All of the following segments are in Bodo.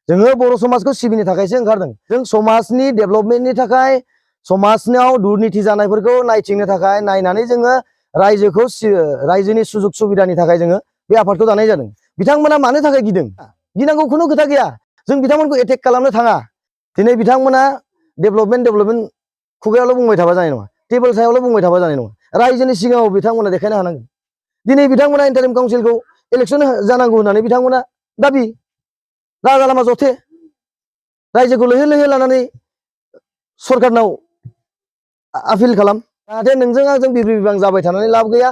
जोङो बर' समाजखौ सिबिनो थाखायसो ओंखारदों। जों समाजनि डेभेलपमेन्टनि थाखाय समाजनियाव दुर्नीति जानायफोरखौ नायथिंनो थाखाय नायनानै जोङो रायजोनि सुजुग सुबिदानि थाखाय जोङो बे आफादखौ दानाय जादों। बिथांमोना मानो थाखाय गिदों? गिनांगौ खुनु खोथा गैया। जों बिथांमोनखौ एटेक खालामनो थाङा। दिनै बिथांमोना डेभेलपमेन्ट खुगायावल' बुंबाय थाबा जानाय नङा, टेबोल सायावल' बुंबाय थाबा जानाय नङा। रायजोनि सिगाङाव बिथांमोना देखायनो हानांगोन। दिनै बिथांमोना इन्टारिम काउन्सिलखौ इलेक्सन जानांगौ होननानै बिथांमोना दाबि, रागा लामा जथे रायजोखौ लैहोर लैहोर लानानै सरकारनाव आपिल खालाम। जाहाथे नोंजों आंजों बिब्रि बिबां जाबाय थानानै लाब गैया।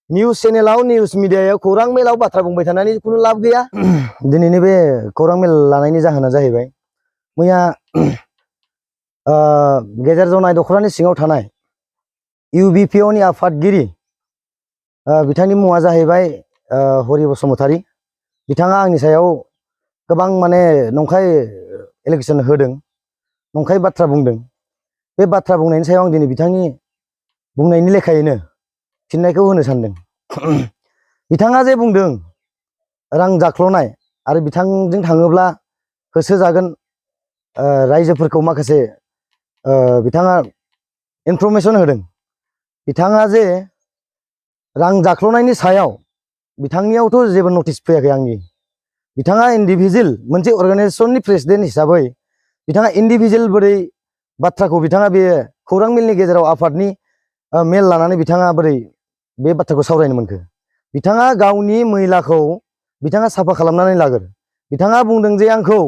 निउस चेनेलाव, निउस मिडियायाव खौरां मेलाव बाथ्रा बुंबाय थानानै खुनु लाब गैया। दिनैनि बे खौरां मेल लानायनि जाहोना जाहैबाय, मैया गेजेर जनाय दख'रानि सिङाव थानाय UBPOनि आफादगिरि बिथांनि मुङा जाहैबाय हरि बसुमतारी। बिथाङा आंनि सायाव गोबां माने नंखाय एलिगेसन होदों, नंखाय बाथ्रा बुंदों। बे बाथ्रा बुंनायनि सायाव आं दिनै बिथांनि बुंनायनि लेखायैनो फिननायखौ होनो सानदों। बिथाङा जे बुंदों रां जाख्ल'नाय आरो बिथांजों थाङोब्ला होसोजागोन रायजोफोरखौ माखासे बिथाङा इनफरमेसन होदों। बिथाङा जे रां जाख्ल'नायनि सायाव बिथांनियावथ' जेबो नटिस फैयाखै आंनि। बिथाङा इन्डिभिजुवेल मोनसे अर्गानाइजेसननि प्रेसिडेन्ट हिसाबै बिथाङा इन्डिभिजुवेल बोरै बाथ्राखौ बिथाङा बे खौरां मेलनि गेजेराव आफादनि मेल लानानै बिथाङा बोरै बे बाथ्राखौ सावरायनो मोनखो? बिथाङा गावनि मैलाखौ बिथाङा साफा खालामनानै लागोर। बिथाङा बुंदों जे आंखौ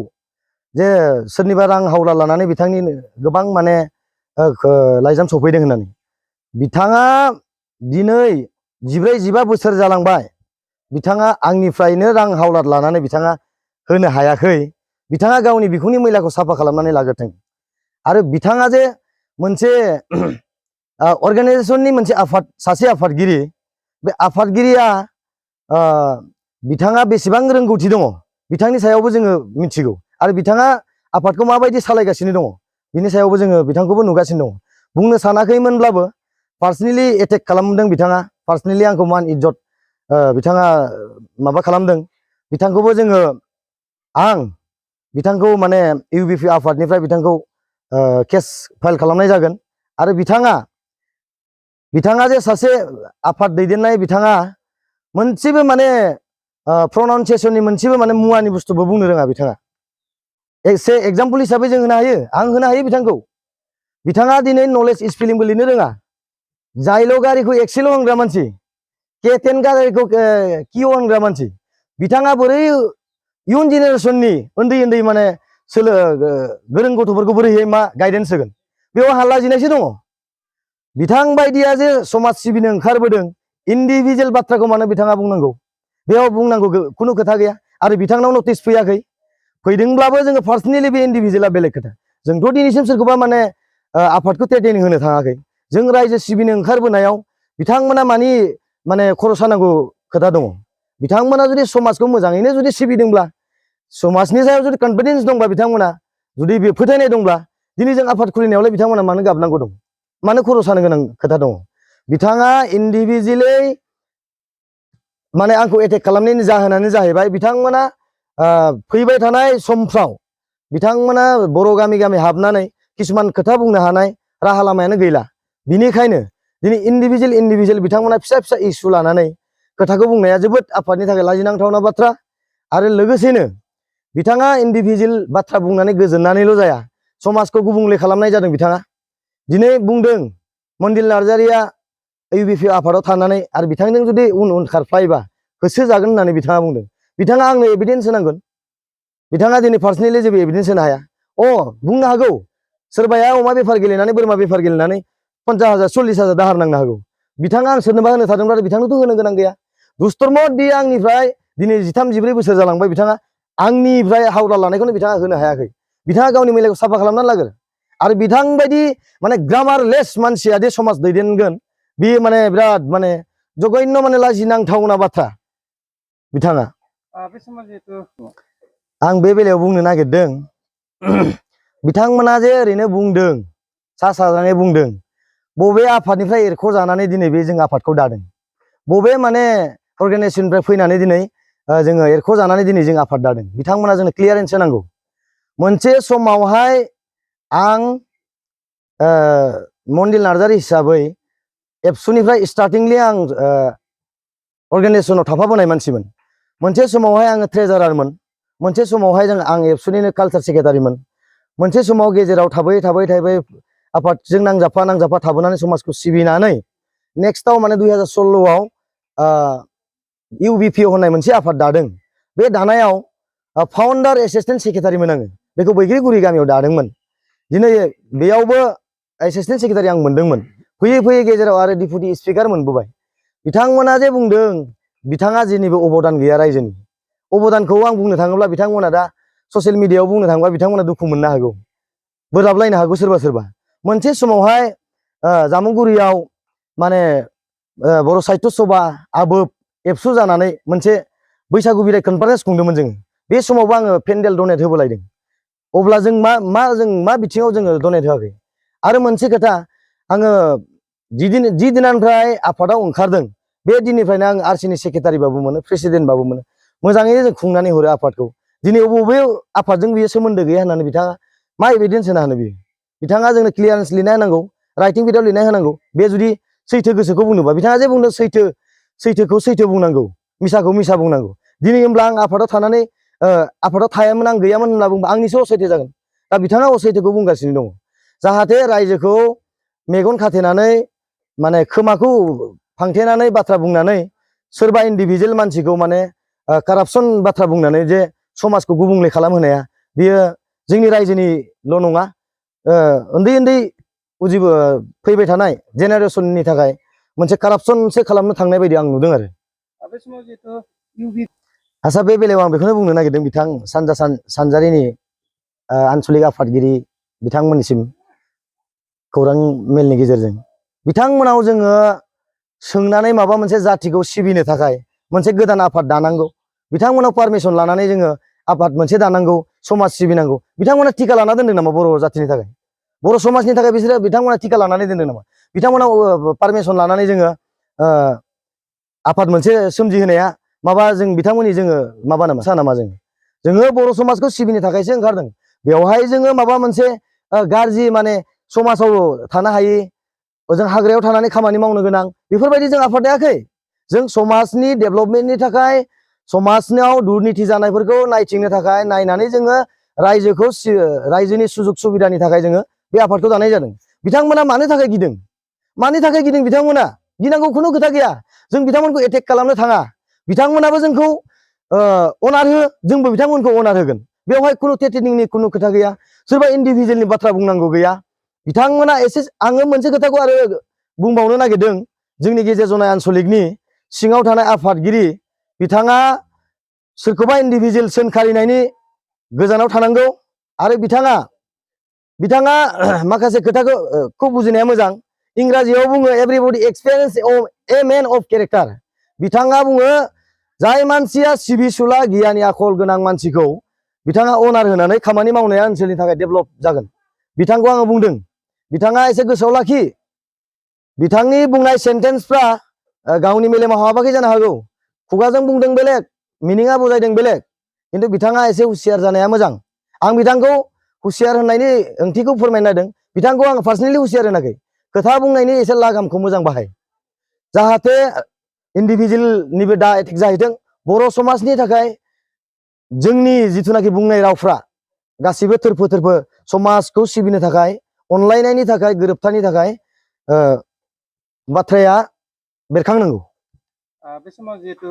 जे सोरनिबा रां हावला लानानै बिथांनि गोबां माने लाइजाम सफैदों होननानै। बिथाङा दिनै 14-15 बोसोर जालांबाय। बिथाङा आंनिफ्रायनो रां हावलाद लानानै बिथाङा होनो हायाखै। बिथाङा गावनि बिखुंनि मैलाखौ साफा खालामनानै लागोरथों। आरो बिथाङा जे मोनसे अर्गानाइजेसननि मोनसे सासे आफादगिरि, बे आफादगिरिया बिथाङा बेसेबां रोंगौथि दङ बिथांनि सायावबो जोङो मिथिगौ। आरो बिथाङा आफादखौ माबायदि सालायगासिनो दङ बिनि सायावबो जोङो बिथांखौबो नुगासिनो दङ। बुंनो सानाखैमोनब्लाबो पार्सनेलि एटेक खालामदों बिथाङा। पार्सनेलि आंखौ मान इज्जत बिथाङा माबा खालामदों। बिथांखौबो जोङो आं बिथांखौ माने UBP आफादनिफ्राय बिथांखौ केस फाइल खालामनाय जागोन। आरो बिथाङा जे सासे आफाद दैदेननाय, बिथाङा मोनसेबो माने प्रनाउनसियेसननि मोनसेबो माने मुवानि बुस्थुबो बुंनो रोङा। बिथाङा एसे एग्जाम्पल हिसाबै जों होनो हायो, आं होनो हायो बिथांखौ। बिथाङा दिनै नलेज स्पेलिंबो लिरनो रोङा। जायल' गारिखौ एक्सेल' होनग्रा मानसि, K10 गारिखौ किअ होनग्रा मानसि, बिथाङा बोरै इयुन जेनेरेसननि उन्दै उन्दै माने गोरों गथ'फोरखौ बोरैहाय मा गाइडेन्स होगोन? बेयाव हाल्ला जिनायसो दङ। बिथां बायदिया जे समाज सिबिनो ओंखारबोदों, इन्डिभिजुवेल बाथ्राखौ मानो बिथाङा बुंनांगौ? बेयाव बुंनांगौ खुनु खोथा गैया। आरो बिथांनाव नटिस फैयाखै। फैदोंब्लाबो जोङो पार्सनेलि बे इन्डिभिजुवेला बेलेग खोथा। जोंथ' दिनैसिम सोरखौबा माने आफादखौ ट्रेनिं होनो थाङाखै। जों रायजो सिबिनो ओंखारबोनायाव बिथांमोना माने खर' सानांगौ खोथा दङ। बिथांमोना जुदि समाजखौ मोजाङैनो जुदि सिबिदोंब्ला, समाजनि सायाव जुदि कनफिडेन्स दंबा, बिथांमोना जुदि बे फोथायनाय दंब्ला, दिनै जों आफाद खुलिनायावलाय बिथांमोना मानो गाबनांगौ दं? मानो खर' सानो गोनां खोथा दङ? बिथाङा इन्डिभिजुवेलै माने आंखौ एटेक खालामनायनि जाहोनानो जाहैबाय, बिथांमोना फैबाय थानाय समफ्राव बिथांमोना बर' गामि गामि हाबनानै किसुमान खोथा बुंनो हानाय राहा लामायानो गैला। बिनिखायनो दिनै इन्डिभिजुवेल बिथांमोना फिसा फिसा इस्यु लानानै खोथाखौ बुंनाया जोबोद आफादनि थाखाय लाजिनांथावना बाथ्रा। आरो लोगोसेनो बिथाङा इन्डिभिजुवेल बाथ्रा बुंनानै गोजोननानैल' जाया, समाजखौ गुबुंले खालामनाय जादों। बिथाङा दिनै बुंदों मन्दिर नार्जारिया UBP आफादाव थानानै आरो बिथांजों जुदि उन खारफ्लायोबा होसोजागोन होननानै बिथाङा बुंदों। बिथाङा आंनो एभिडेन्स होनांगोन। बिथाङा दिनै पार्सनेलि जेबो एभिडेन्स होनो हाया। बुंनो हागौ सोरबाया अमा बेफार गेलेनानै, बोरमा बेफार गेलेनानै 50,000 40,000 दाहार नांनो हागौ। बिथाङा आं सोरनोबा होनो थादोंब्ला बिथांनोथ' होनो गोनां गैया। दुस्थरमत बि आंनिफ्राय दिनै 13-14 बोसोर जालांबाय। बिथाङा आंनिफ्राय हावला लानायखौनो बिथाङा होनो हायाखै। बिथाङा गावनि मैलाखौ साफा खालामनानै लागोर। आरो बिथां बायदि माने ग्रामारलेस मानसिया दे समाज दैदेनगोन, बे माने बिराद माने जघन्य माने लाजिनांथावना बाथ्रा। बिथाङा आं बे बेलायाव बुंनो नागिरदों, बिथांमोना जे ओरैनो बुंदों, सा साज्राङै बुंदों, बबे आफादनिफ्राय एरख'जानानै दिनै बे जों आफादखौ दादों? बबे माने अर्गानाइजेसननिफ्राय फैनानै दिनै जोङो एरख'जानानै दिनै जों आफाद दादों? बिथांमोना जोंनो क्लियारेन्स होनांगौ। मोनसे समावहाय आं मन्दिर नार्जारि हिसाबै एबसुनिफ्राय स्टार्टिंलि आं अर्गानाइजेसनाव थाफाबोनाय मानसिमोन। मोनसे समावहाय आङो ट्रेजारारमोन, मोनसे समावहाय आं एबसुनिनो कालचार सेक्रेटारिमोन, मोनसे समाव गेजेराव थाबै आफादजों नांजाबफा थाबोनानै समाजखौ सिबिनानै नेक्स्टआव माने 2016 आव UBPO होननाय मोनसे आफाद दादों। बे दानायाव फाउन्डार एसिस्टेन्ट सेक्रेटारिमोन आङो, बेखौ बैग्रिगुरि गामियाव दादोंमोन। दिनै बेयावबो एसिस्टेन्ट सेक्रेटारि आं मोनदोंमोन। फैयै गेजेराव आरो डिपुटि स्पिकार मोनबोबाय। बिथांमोना जे बुंदों बिथाङा जेनिबो अबदान गैया रायजोनि। अबदानखौ आं बुंनो थाङोब्ला बिथांमोना दा ससियेल मिडियायाव बुंनो थाङोब्ला बिथांमोना दुखु मोननो हागौ, बोराबलायनो हागौ सोरबा। मोनसे समावहाय जामुगुरियाव माने बर' साहित्य सभा आबोब एबसु जानानै मोनसे बैसागु बिदाय कनफारेन्स खुंदोंमोन जोङो। बे समावबो आङो पेन्डेल डनेट होबोलायदों। अब्ला जों मा बिथिङाव जोङो डनेट होआखै? आरो मोनसे खोथा, आङो जि दिनानिफ्राय आफादाव ओंखारदों बे दिननिफ्रायनो आं आरसिनि सेक्रेटारिबाबो मोनो, प्रेसिडेन्टबाबो मोनो, मोजाङैनो जों खुंनानै हरो आफादखौ। दिनै बबे आफादजों बियो सोमोन्दो गैया होननानै बिथाङा मा एभिडेन्स होनो हानो? बियो बिथाङा जोंनो क्लियारेन्स लिरना होनांगौ, राइटिं बिदाव लिरना होनांगौ। बे जुदि सैथो गोसोखौ बुंनोबा, बिथाङा जे बुंदों सैथोखौ सैथो बुंनांगौ, मिसाखौ मिसा बुंनांगौ। दिनै होमब्ला आं आफादाव थानानै आफादाव थायामोन, आं गैयामोन होनना बुंबा आंनिसो असैथो जागोन। दा बिथाङा असैथोखौ बुंगासिनो दङ। जाहाथे रायजोखौ मेगन खाथेनानै माने खोमाखौ फांथेनानै बाथ्रा बुंनानै सोरबा इन्डिभिजुवेल मानसिखौ माने कारापसन बाथ्रा बुंनानै जे समाजखौ गुबुंले खालामहोनाया, बियो जोंनि रायजोनिल' नङा, उन्दै फैबाय थानाय जेनेरेसननि थाखाय मोनसे कारापसनसो खालामनो थांनाय बायदि आं नुदों आरो। आच्छा, बे बेलायाव आं बेखौनो बुंनो नागिरदों बिथां सानजा सानजारिनि आनसलिक आफादगिरि बिथांमोननिसिम खौरां मेलनि गेजेरजों बिथांमोनाव जोङो सोंनानै माबा मोनसे जाथिखौ सिबिनो थाखाय मोनसे गोदान आफाद दानांगौ, बिथांमोनाव पारमिसन लानानै जोङो आफाद मोनसे दानांगौ, समाज सिबिनांगौ। बिथांमोना टिका लाना दोनदों नामा बर' जाथिनि थाखाय, बर' समाजनि थाखाय बिथांमोना टिका लानानै दोनदों नामा? बिथांमोनाव पारमिसन लानानै जोङो आफाद मोनसे सोमजिहोनाया माबा जों बिथांमोननि जोङो माबा नामा सा नामा? जोङो बर' समाजखौ सिबिनो थाखायसो ओंखारदों। बेवहाय जोङो माबा मोनसे गाज्रि माने समाजाव थानो हायि, ओजों हाग्रायाव थानानै खामानि मावनो गोनां, बेफोरबायदि जों आफाद दायाखै। जों समाजनि डेभेलपमेन्टनि थाखाय, समाजनियाव दुर्निति जानायफोरखौ नायथिंनो थाखाय, नायनानै जोङो रायजोनि सुजुग सुबिदानि थाखाय जोङो बे आफादखौ दानाय जादों। बिथांमोना मानो थाखाय गिदों? मानि थाखाय गिदों बिथांमोना? गिनांगौ खुनु खोथा गैया। जों बिथांमोनखौ एटेक खालामनो थाङा। बिथांमोनाबो जोंखौ अनार हो, जोंबो बिथांमोनखौ अनार होगोन। बेवहाय खुनु थ्रेटेनिंनि खुनु खोथा गैया, सोरबा इन्डिभिजुवेलनि बाथ्रा बुंनांगौ गैया। बिथांमोना आङो मोनसे खोथाखौ आरो बुंबावनो नागिरदों, जोंनि गेजेर जनाय आनसलिकनि सिङाव थानाय आफादगिरि बिथाङा सोरखौबा इन्डिभिजुवेल सोंखारिनायनि गोजानाव थानांगौ। आरो बिथाङा माखासे खोथाखौ बुजिनाया मोजां। इंराजियाव बुङो everybody experience a man of character. बिथाङा बुङो जाय मानसिया सिबिसुला गियानि आखल गोनां मानसिखौ बिथाङा अनार होनानै खामानि मावनाया ओनसोलनि थाखाय डेभेलप जागोन। बिथांखौ आङो बुंदों, बिथाङा एसे गोसोआव लाखि, बिथांनि बुंनाय सेन्टेन्सफ्रा गावनि मेलेमाव हाबाखै जानो हागौ। खुगाजों बुंदों बेलेग, मिनिङा बुजायदों बेलेग, खिन्थु बिथाङा एसे हुसियार जानाया मोजां। आं बिथांखौ हुसियार होननायनि ओंथिखौ फोरमायना होदों। बिथांखौ आं पार्सनेलि हुसियार होनाखै, खोथा बुंनायनि एसे लागामखौ मोजां बाहाय, जाहाथे इन्डिभिजुवेलनिबो दा एटेक जाहैथों। बर' समाजनि थाखाय जोंनि जिथुनाखि बुंनाय रावफ्रा गासिबो थोरफो समाजखौ सिबिनो थाखाय, अनलायनायनि थाखाय, गोरोबथानि थाखाय बाथ्राया बेरखांनांगौ। बे समाव जिहेतु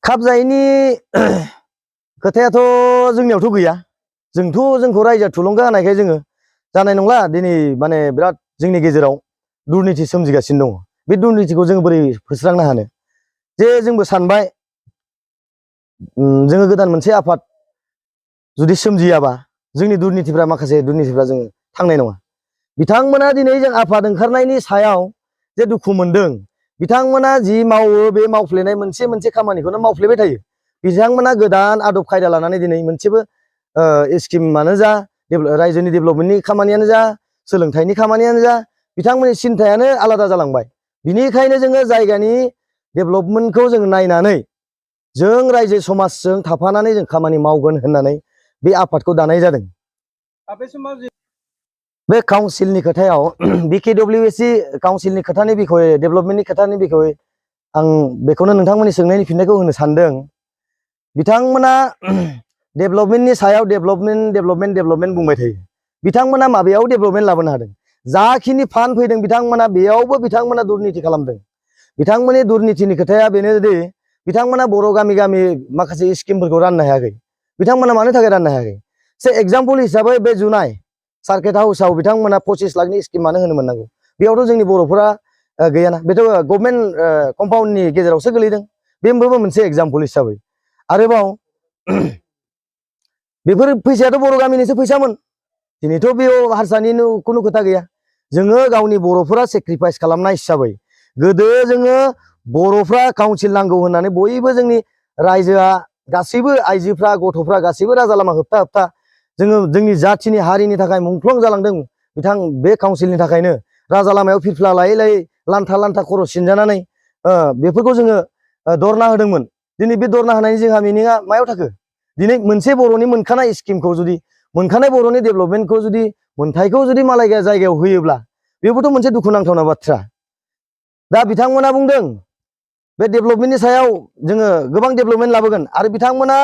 खाबजायैनि खोथायाथ' जोंनियावथ' गैया। जोंखौ रायजोआ थुलुंगा होनायखाय जोङो जानाय नंला। दिनै माने बिराद जोंनि गेजेराव दुर्निति सोमजिगासिनो दङ। बे दुर्नितिखौ जों बोरै फोस्रांनो हानो? जे जोंबो सानबाय जोङो गोदान मोनसे आफाद जुदि सोमजियाबा जोंनि माखासे दुर्नितिफ्रा जोङो थांनाय नङा। बिथांमोना दिनै जों आफाद ओंखारनायनि सायाव जे दुखु मोनदों, बिथांमोना जि मावो बे मावफ्लेनाय मोनसे खामानिखौनो मावफ्लेबाय थायो। बिथांमोना गोदान आदब खायदा लानानै दिनै मोनसेबो स्किमानो जा, रायजोनि डेभेलपमेन्टनि खामानियानो जा, सोलोंथाइनि खामानियानो जा, बिथांमोननि सिन्थायानो आलादा जालांबाय। बिनिखायनो जोङो जायगानि डेभेलपमेन्टखौ जों नायनानै जों रायजो समाजजों थाफानानै जों खामानि मावगोन होननानै बे आफादखौ दानाय जादों। बे काउन्सिलनि खोथायाव BKWSC काउन्सिलनि खोथानि बिखय डेभेलपमेन्टनि खोथानि बिखय आं बेखौनो नोंथांमोननि सोंनायनि फिननायखौ होनो सानदों। बिथांमोना डेभेलपमेन्टनि सायाव डेभेलपमेन्ट बुंबाय थायो। बिथांमोना माबेयाव डेभेलपमेन्ट लाबोनो हादों? जाखिनि फान्ड फैदों बिथांमोना बेयावबो बिथांमोना दुर्निति खालामदों। बिथांमोननि दुर्नितिनि खोथाया बेनो दि बिथांमोना बर' गामि गामि माखासे स्किमफोरखौ राननो हायाखै। बिथांमोना मानो थाखाय राननो हायाखै? से एग्जाम्पल हिसाबै बे जुनाय सार्किट हाउसआव बिथांमोना 25 लाखनि स्किम मानो होनो मोननांगौ? बेयावथ' जोंनि बर'फोरा गैयाना, बेथ' गभर्नमेन्ट कम्पाउन्डनि गेजेरावसो गोलैदों। बेबो मोनसे एग्जाम्पल हिसाबै। आरोबाव बेफोर फैसायाथ' बर' गामिनिसो फैसामोन। दिनैथ' बेयाव हारसानि खुनु खोथा गैया। जोङो गावनि बर'फोरा सेक्रिफाइस खालामनाय हिसाबै गोदो जोङो बर'फ्रा काउन्सिल नांगौ होननानै बयबो जोंनि रायजोआ गासैबो आइजोफ्रा गथ'फ्रा गासैबो राजा लामा होबथा होबथा जोङो जोंनि जाथिनि हारिनि थाखाय मुंख्लं जालांदों। बिथां बे काउन्सिलनि थाखायनो राजा लामायाव फिरफिला लायै लायै लान्था लान्था खर' सिनजानानै बेफोरखौ जोङो दरना होदोंमोन। दिनै बे दरना होनायनि जोंहा मिनिङा मायाव थाखो? दिनै मोनसे बर'नि मोनखानाय स्किमखौ जुदि मोनखानाय बर'नि डेभेलपमेन्टखौ जुदि मोन्थायखौ जुदि मालाय जायगायाव होयोब्ला बेबोथ' मोनसे दुखुनांथावना बाथ्रा। दा बिथांमोना बुंदों बे डेभेलपमेन्टनि सायाव जोङो गोबां डेभेलपमेन्ट लाबोगोन आरो बिथांमोना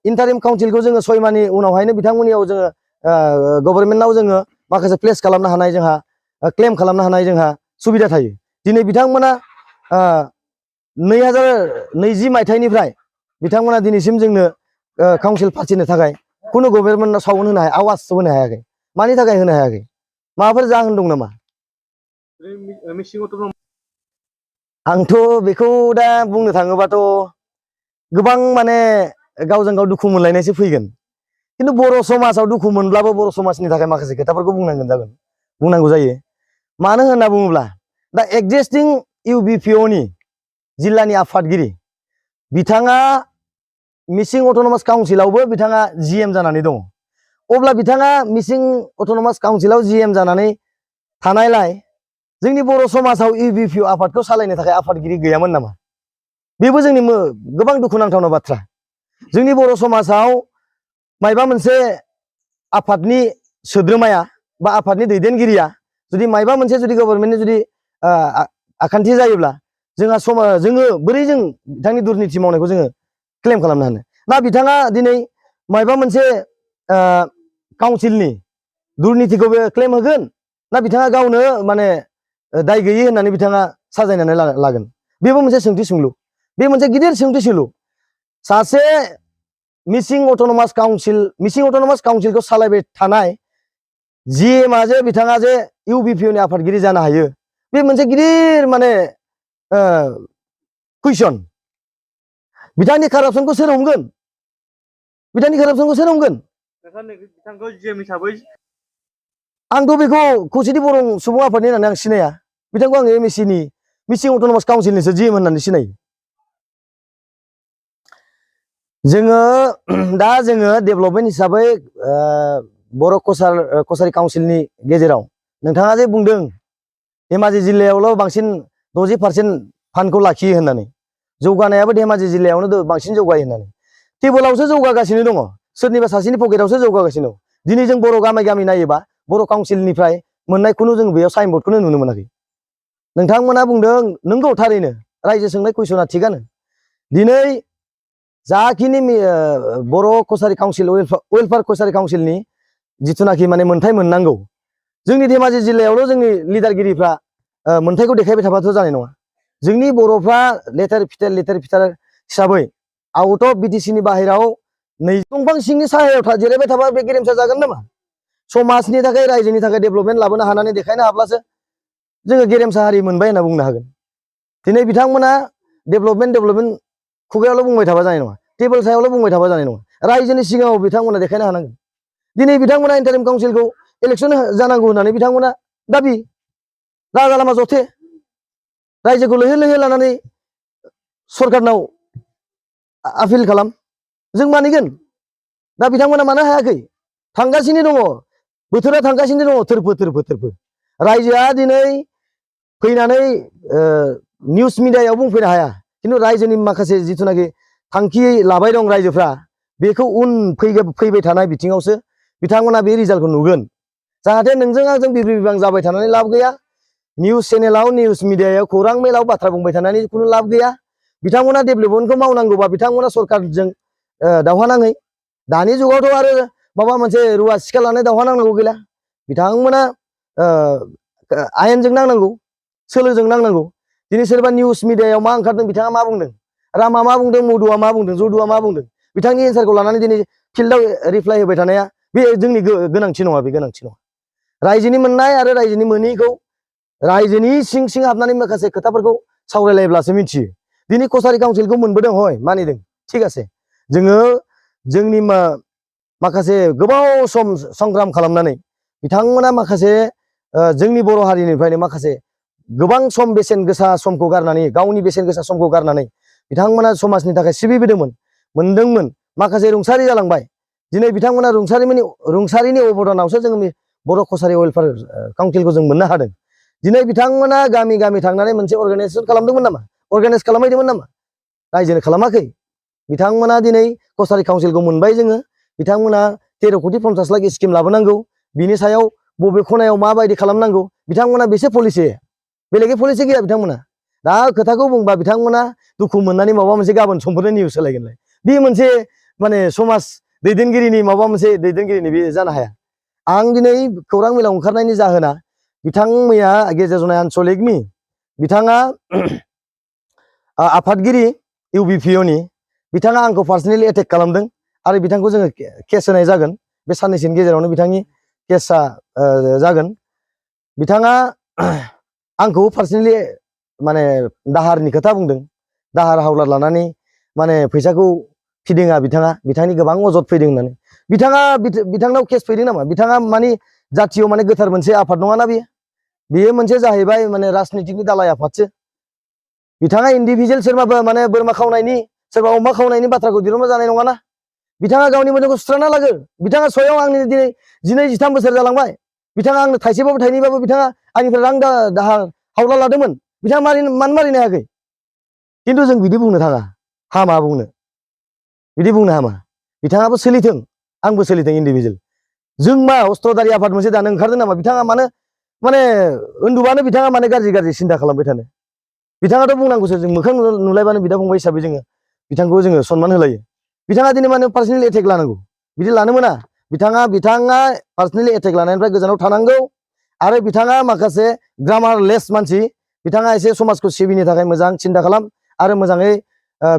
इन्टारिम काउन्सिलखौ जोङो 6 माहनि उनावहायनो बिथांमोननियाव जोङो गभर्नमेन्टआव जोङो माखासे प्लेस खालामनो हानाय जोंहा क्लेम खालामनो हानाय जोंहा सुबिदा थायो। दिनै बिथांमोना 2020 मायथाइनिफ्राय बिथांमोना दिनैसिम जोंनो काउन्सिल फाथिनो थाखाय खुनु गभर्नमेन्टआव सावन होनो हाया, आवाज होनो हायाखै। मानि थाखाय होनो हायाखै? माबाफोर जाहोन दं नामा? आंथ' बेखौ दा बुंनो थाङोबाथ' गोबां माने गावजों गाव दुखु मोनलायनायसो फैगोन। खिन्थु बर' समाजाव दुखु मोनब्लाबो बर' समाजनि थाखाय माखासे खोथाफोरखौ बुंनांगौ जायो। मानो होनना बुङोब्ला दा एक्जिस्टिं UBPOनि जिल्लानि आफादगिरि बिथाङा मिसिं अट'नमास काउन्सिलावबो बिथाङा GM जानानै दङ। अब्ला बिथाङा मिसिं अट'नमास काउन्सिलाव GM जानानै थानायलाय जोंनि बर' समाजाव UBPO आफादखौ सालायनो थाखाय आफादगिरि गैयामोन नामा? बेबो जोंनि गोबां दुखुनांथावना बाथ्रा। जोंनि बर' समाजाव मायबा मोनसे आफादनि सोद्रोमाया बा आफादनि दैदेनगिरिया जुदि मायबा मोनसे जुदि गभर्नमेन्टनि जुदि आखान्थि जायोब्ला जोङो बोरै जों बिथांनि दुर्निति मावनायखौ जोङो क्लेम खालामनो हानो? ना बिथाङा दिनै मायबा मोनसे काउन्सिलनि दुर्नितिखौ बे क्लेम होगोन, ना बिथाङा गावनो माने दाय गैयै होननानै बिथाङा साजायनानै लागोन? बेबो मोनसे सोंथि सोंलु। बे मोनसे गिदिर सोंथि सोंलु। सासे मिसिं अट'नमास काउन्सिलखौ सालायबाय थानाय GMआ जे बिथाङा जे UBPOनि आफादगिरि जानो हायो, बे मोनसे गिदिर माने कुइसन। बिथांनि कारापसनखौ सोर हमगोन? बिथांनि कारापसनखौ सोर हमगोन? आंथ' बेखौ खौसेथि बर' सुबुं आफादनि होननानै आं सिनाया। बिथांखौ आङो MSCनि मिसिं अट'नमास काउन्सिलनिसो GM होननानै सिनायो। जोङो दा जोङो डेभेलपमेन्ट हिसाबै बर' कसारि काउन्सिलनि गेजेराव नोंथाङा जे बुंदों धेमाजि जिल्लायावल' बांसिन 60% फान्डखौ लाखियो होननानै, जौगानायाबो धेमाजि जिल्लायावनो बांसिन जौगायो होननानै। टेबोलावसो जौगागासिनो दङ, सोरनिबा सासेनि पकेटावसो जौगागासिनो दं। दिनै जों बर' गामि गामि नायोबा बर' काउन्सिलनिफ्राय मोननायखौनो जों बेयाव साइनबर्डखौनो नुनो मोनाखै। नोंथांमोना बुंदों नंगौ, थारैनो रायजो सोंनाय कुइसना थिगानो। दिनै जाखिनि बर' कसारि काउन्सिल वेलफेयार कसारि काउन्सिलनि जिथुनाखि माने मोनथाय मोननांगौ, जोंनि धेमाजि जिल्लायावल' जोंनि लिडारगिरिफ्रा मोनथायखौ देखायबाय थाबाथ' जानाय नङा। जोंनि बर'फ्रा लेथेर फिथेर हिसाबै आउट अफ BTCनि बाहेराव 2 दंफां सिंनि साहायाव जिरायबाय थाबा बे गेरेमसा जागोन नामा? समाजनि थाखाय रायजोनि थाखाय डेभेलपमेन्ट लाबोनो हानानै देखायनो हाब्लासो जोङो गेरेमसा हारि मोनबाय होनना बुंनो हागोन। दिनै बिथांमोना डेभेलपमेन्ट खुगायावल' बुंबाय थाबा जानाय नङा, टेबोल सायावल' बुंबाय थाबा जानाय नङा। रायजोनि सिगाङाव बिथांमोना देखायनो हानांगोन। दिनै बिथांमोना इन्टारिम काउन्सिलखौ इलेक्सन जानांगौ होननानै बिथांमोना दाबि, राजा लामा जथे रायजोखौ लैहोर लैहोर लानानै सरकारनाव आपिल खालाम, जों मानिगोन। दा बिथांमोना मानो हायाखै? थांगासिनो दङ, बोथोरा थांगासिनो दङ थोरफो। रायजोआ दिनै फैनानै निउस मिडियायाव बुंफैनो हाया, खिन्थु रायजोनि माखासे जिथुनाखि थांखि लाबाय दं रायजोफ्रा, बेखौ उन फैबाय थानाय बिथिङावसो बिथांमोना बे रिजाल्टखौ नुगोन जाहाथे नोंजों आंजों बिबां जाबाय थानानै लाब गैया निउस चेनेलाव निउस मिडियायाव खौरां मेलाव बाथ्रा बुंबाय थानानै खुनु लाब गैया बिथांमोना डेभेलपमेन्टखौ मावनांगौबा बिथांमोना सरकारजों दावहा नाङै दानि जुगावथ' आरो माबा मोनसे रुवा सिखा लानाय दावहा नांनांगौ गैला बिथांमोना आयेनजों नांनांगौ सोलोजों नांनांगौ दिनै सोरबा निउस मिडियायाव मा ओंखारदों बिथाङा मा बुंदों रामा मा बुंदों मधुआ मा बुंदों जदुआ मा बुंदों बिथांनि एन्सारखौ लानानै दिनै फिल्डआव रिप्लाइ होबाय थानाया बे जोंनि गोनांथि नङा बे गोनांथि नङा रायजोनि मोननाय आरो रायजोनि मोनैखौ रायजोनि सिं सिं हाबनानै माखासे खोथाफोरखौ सावरायलायब्लासो मिथियो दिनै कसारि काउन्सिलखौ मोनबोदों हय मानिदों थिग আছে जोङो जोंनि माखासे गोबाव सम संग्राम खालामनानै बिथांमोना माखासे जोंनि बर' हारिनिफ्रायनो माखासे गोबां सम बेसेन गोसा समखौ गारनानै गावनि बेसेन गोसा समखौ गारनानै बिथांमोना समाजनि थाखाय सिबिबोदोंमोन मोनदोंमोन माखासे रुंसारि जालांबाय दिनै बिथांमोना रुंसारिनि अबदानावसो जोंनि बर' कसारि वेलफेयार काउन्सिलखौ जों मोननो हादों दिनै बिथांमोना गामि गामि थांनानै मोनसे अर्गानाइजेसन खालामदोंमोन नामा अर्गानाइज खालामहैदोंमोन नामा रायजोनो खालामाखै बिथांमोना दिनै कसारि काउन्सिलखौ मोनबाय जोङो बिथांमोना 13 कोटि 50 लाख स्किम लाबोनांगौ बिनि सायाव बबे खनायाव माबायदि खालामनांगौ बिथांमोना बेसे पलिसि बेलेगे पलिसि गैया बिथांमोना दा खोथाखौ बुंबा बिथांमोना दुखु मोननानै माबा मोनसे गाबोन समफोरनो निउस होलायगोनलाय बे मोनसे माने समाज दैदेनगिरिनि माबा मोनसे दैदेनगिरिनि बे जानो हाया आं दिनै खौरां मेलाव ओंखारनायनि जाहोना बिथां मैया गेजेर जनाय आनसलिकनि बिथाङा आफादगिरि इउबिपिअनि बिथाङा आंखौ पार्सनेलि एटेक खालामदों आरो बिथांखौ जोङो केस होनाय जागोन बे साननैसोनि गेजेरावनो बिथांनि केसा जागोन बिथाङा आंखौ पार्सनेलि माने दाहारनि खोथा बुंदों दाहार हावलाद लानानै माने फैसाखौ फिदिङा बिथांनि गोबां अजद फैदों होननानै बिथांनाव केस फैदों नामा बिथाङा माने जाथियाव माने गोथार मोनसे आफाद नङाना बेयो मोनसे जाहैबाय माने राजनितिकनि दालाय आफादसो बिथाङा इन्डिभिजुवेल सोरबाबा माने बोरमा खावनायनि सोरबा अमा खावनायनि बाथ्राखौ दिरुनबा जानाय नङाना बिथाङा गावनि मोदोमखौ सुस्रांना लागोन बिथाङा सयाव आंनि दिनै 12-13 बोसोर जालांबाय बिथाङा आंनो थाइसेबाबो थाइनैबाबो बिथाङा आंनिफ्राय रां दाहार हावला लादोंमोन बिथाङा मानो मारिनो हायाखै खिन्थु जों बिदि बुंनो थाङा हामा बुंनो बिदि बुंनो हामा बिथाङाबो सोलिथों आंबो सोलिथों इन्डिभिजुवेल जों मा अस्त्रधारि आफाद मोनसे दानो ओंखारदों नामा बिथाङा मानो माने उन्दुबानो बिथाङा माने गाज्रि सिन्था खालामबाय थानो बिथाङाथ' बुंनांगौसो जों मोखां नुलायबानो बिदा फंबाय हिसाबै जोङो बिथांखौ जोङो सनमान होलायो बिथाङा दिनै माने पार्सनेल एटेक लानांगौ बिदि लानो मोना बिथाङा पार्सनेल एटेक लानायनिफ्राय गोजानाव थानांगौ आरो बिथाङा माखासे ग्रामारलेस मानसि बिथाङा एसे समाजखौ सिबिनो थाखाय मोजां सिन्था खालाम आरो मोजाङै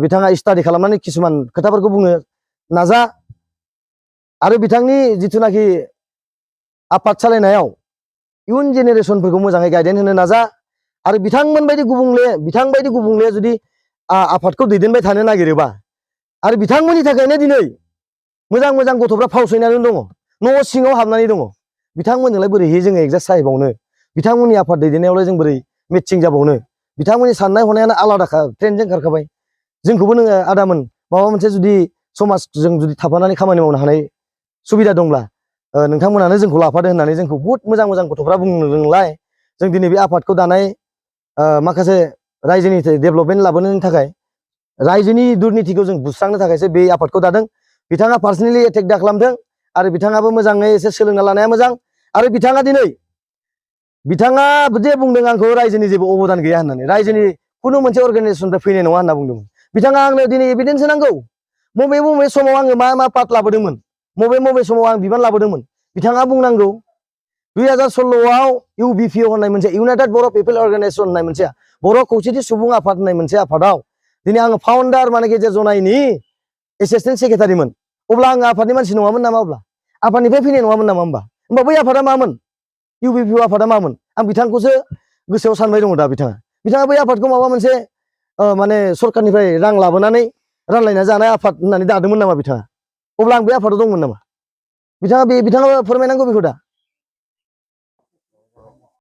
बिथाङा स्टाडि खालामनानै किसुमान खोथाफोरखौ बुंनो नाजा आरो बिथांनि जिथुनाखि आफाद सालायनायाव इयुन जेनेरेसनफोरखौ मोजाङै गाइडेन्स होनो नाजा आरो बिथांबायदि गुबुंले जुदि आफादखौ दैदेनबाय थानो नागिरोबा आरो बिथांमोननि थाखायनो दिनै मोजां गथ'फ्रा फावसयनानै दङ न' सिङाव हाबनानै दङ बिथांमोनजोंलाय बोरैहाय जोङो एगजास्ट जाहैबावनो बिथांमोननि आफाद दैदेननायावलाय जों बोरै मेटसिं जाबावनो बिथांमोननि साननाय हनायानो आलादाखा ट्रेनजों खारखाबाय जोंखौबो नोङो आदामोन माबा मोनसे जुदि समाजजों जुदि थाफानानै खामानि मावनो हानाय सुबिदा दंब्ला नोंथांमोनानो जोंखौ लाफादो होननानै जोंखौ बुहुत मोजां गथ'फ्रा बुंनो रोंलाय जों दिनै बे आफादखौ दानाय माखासे रायजोनि डेभेलपमेन्ट लाबोनायनि थाखाय रायजोनि दुर्नितिखौ जों बुस्रांनो थाखायसो बे आफादखौ दादों बिथाङा पार्सनेलि एटेक दा खालामदों आरो बिथाङाबो मोजाङै एसे सोलोंना लानाया मोजां आरो बिथाङा जे बुंदों आंखौ रायजोनि जेबो अबदान गैया होननानै रायजोनि खुनु मोनसे अर्गानाइजेसननिफ्राय फैनाय नङा होनना बुंदोंमोन बिथाङा आंनो दिनै एभिडेन्स होनांगौ बबे समाव आङो मा पार्ट लाबोदोंमोन बबे समाव आं बिबान लाबोदोंमोन बिथाङा बुंनांगौ 2016आव इउबिपिअ होननाय मोनसे इउनाइटेड बर' पिपल अर्गानाइजेसन होननाय मोनसे बर' खौसेथि सुबुं आफाद होननाय मोनसे आफादाव दिनै आङो फाउन्डार माने गेजेर जनायनि एसिस्टेन्ट सेक्रेटारिमोन अब्ला आङो आफादनि मानसि नङामोन नामा अब्ला आफादनिफ्राय फैनाय नङामोन नामा होमबा बै आफादा मामोन इउबिपिअ आफादा मामोन आं बिथांखौसो गोसोआव सानबाय दङ दा बिथाङा बै आफादखौ माबा मोनसे माने सरखारनिफ्राय रां लाबोनानै रानलायना जानाय आफाद होननानै दादोंमोन नामा बिथाङा अब्ला आं बे आफादाव दंमोन नामा बिथाङा फोरमायनांगौ बेखौ दा